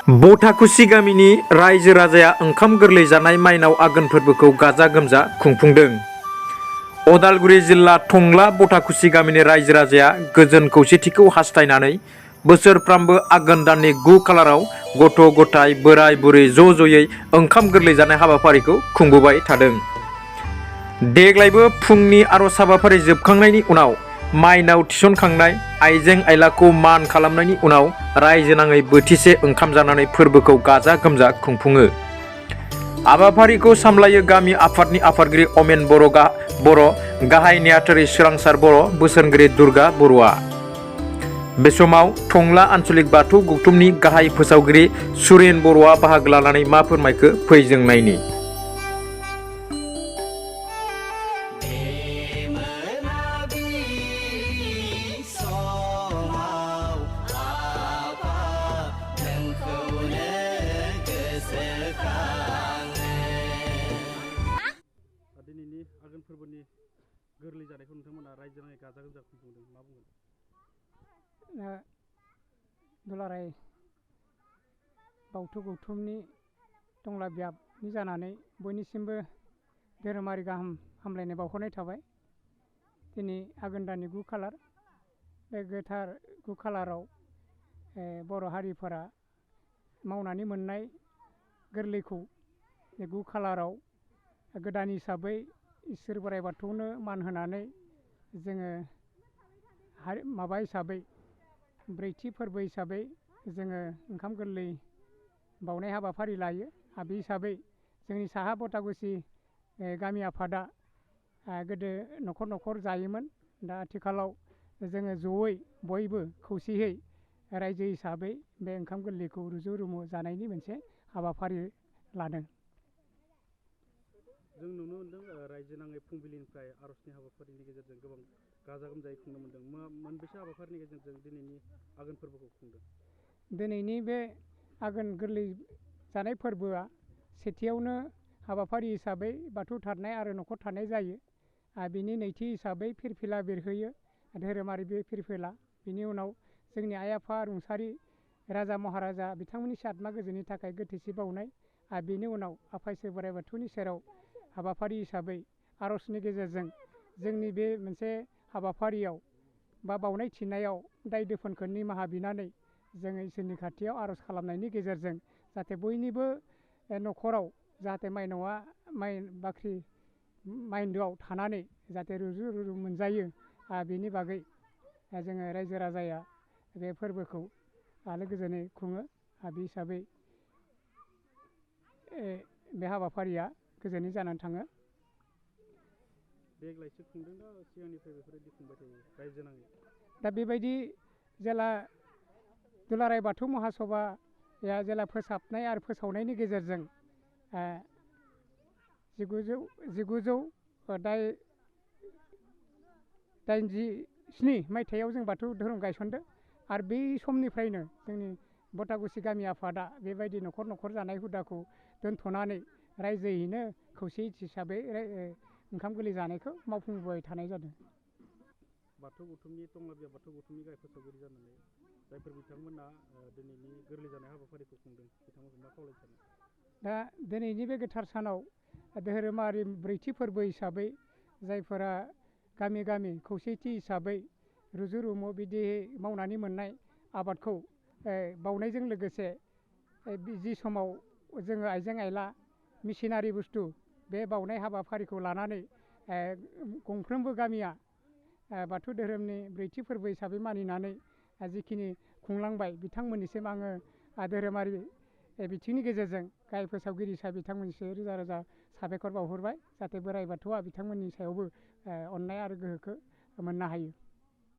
बथाकुसि गामिनि रायजो राजाया ओंखाम गोरलै जानाय माइनाव आघोन फोरबोखौ गाजा गोमजा खुंफुंदों। अदालगुरि जिल्ला टंला बथाकुसि गामिनि रायजो राजाया गोजोन खौसेथिखौ हास्थायनानै बोसोरफ्रामबो आघोन दाननि 9 खालाराव गथ' गथाय बोराय बुरै ज'ज'यै ओंखाम गोरलै जानाय हाबाफारिखौ खुंबोबाय थादों। देग्लायबो फुंनि आर'ज हाबाफारि जोबखांनायनि उनाव माइनाव थिसनखांनाय आइजें आइलाखौ मान खालामनायनि उनाव रायजो नाङै बोथिसे ओंखाम जानानै फोरबोखौ गाजा गोमजा खुंफुङो। हाबाफारिखौ सामलायो गामि आफादनि आफादगिरि अमेन बर' गाहाय नेहाथारि सोरांसार बर', बोसोनगिरि दुर्गा बर'आ। बे समाव टंला आन्चलिक बाथौ गौथुमनि गाहाय फोसावगिरि सुरेन बर'आ बाहागो लानानै मा फोरमायखो फै जों नायनि। दिनैनि आघोन फोरबोनि गोरलै जानायखौ नोंथांमोना रायजो नाङै गाजा गोमजा खुंफुंदों, मा बुंगोन? दुलाराय बाथौ गौथुमनि टंला बियाबनि जानानै बयनिसिमबो धोरोमारि गाहाम हामलायनाय बावहरनाय थाबाय। दिनै आघोन दाननि 9 खालार, बे गोथार 9 खालाराव बर' हारिफोरा मावनानै मोननाय गोरलैखौ 9 खालाराव गोदान हिसाबै इसोर बोराइ बाथौनो मान होनानै जोङो माबा हिसाबै ब्रैथि फोरबो हिसाबै जोङो ओंखाम गोरलै बावनाय हाबाफारि लायो। आरो बे हिसाबै जोंनि साहा बथाकुसि गामि आफादा गोदो न'खर न'खर जायोमोन। दा आथिखालाव जोङो जयै बयबो खौसेयै रायजो हिसाबै बे ओंखाम गोरलैखौ रुजु रुमु जानायनि मोनसे हाबाफारि लादों। जों नुनो मोन्दों रायजो नाङै फुंबिलिनिफ्राय आर'जनि हाबाफारिनि गेजेरजों गोबां गाजा गोमजायै खुंनो मोन्दों। मोनबेसे हाबाफारिनि गेजेरजों दिनैनि आघोन फोरबोखौ खुंदों? दिनैनि बे आघोन गोरलै जानाय फोरबोआ सेथियावनो हाबाफारि हिसाबै बाथौ थारनाय आरो न'खर थानाय जायो। बिनि नैथि हिसाबै फिरफिला बेरहोयो, धोरोमारि बे फिरफिला। बिनि उनाव जोंनि आइ आफा रुंसारि राजा महाराजा बिथांमोननि आत्मा गोजोननि थाखाय गोथैसि बावनाय। आरो बेनि उनाव आफा इसोर बोराइ बाथौनि सेराव हाबाफारि हिसाबै आर'जनि गेजेरजों जोंनि बे मोनसे हाबाफारियाव बा बावनाय थिनायाव दाय दोफोनखौ निमाहा बिनानै जोङो इसोरनि खाथियाव आर'ज खालामनायनि गेजेरजों जाहाथे बयनिबो न'खराव जाहाथे माइनावा माइ बाख्रि माइन्दोआव थानानै जाहाथे रुजु रुमु मोनजायो, बेनि बागै जोङो रायजो राजाया बे फोरबोखौ आलो गोजोनै खुङो। बे हिसाबै बे हाबाफारिया गोजोनै जानानै थाङो। देग्लायसो खुंदों ना सिगांनिफ्राय बेफोरबायदि खुंबाय थायो रायजो नाङै? दा बेबायदि जेला दुलाराय बाथौ महासभाया जेला फोसाबनाय आरो फोसावनायनि गेजेरजों 1987 मायथाइयाव जों बाथौ धोरोम गायसनदों। आरो बै समनिफ्रायनो जोंनि बथाकुसि गामि आफादा बेबायदि न'खर न'खर जानाय हुदाखौ दोनथ'नानै रायजोयैनो खौसे हिसाबै ओंखाम गोरलै जानायखौ मावफुंबोबाय थानाय जादों। बाथौ गौथुमनि टंला बियाब बाथौ गौथुमनि गाहाय फोसावगिरि जानानै जायफोर बिथांमोना दिनैनि गोरलै जानाय हाबाफारिखौ खुंदों, बिथांमोनखौ मा खावलायनो सानो? दा दिनैनि बे गोथार सानाव धोरोमारि ब्रैथि फोरबो हिसाबै जायफोरा गामि गामि खौसेथि हिसाबै रुजु रुमु बिदि मावनानै मोननाय आबादखौ बावनायजों लोगोसे जि समाव जोङो आइजें आइला मेसिनारि बुस्थु बे बावनाय हाबाफारिखौ लानानै गंफ्रोमबो गामिया बाथौ धोरोमनि ब्रैथि फोरबो हिसाबै मानिनानै जिखिनि खुंलांबाय, बिथांमोननिसिम आङो धोरोमारि बिथिंनि गेजेरजों गाहाय फोसावगिरि हिसाबै बिथांमोननिसिम रोजा रोजा साबायखर बावहरबाय, जाहाथे बोराइ बाथौआ बिथांमोननि सायावबो अननाय आरो गोहोखौ मोननो हायो।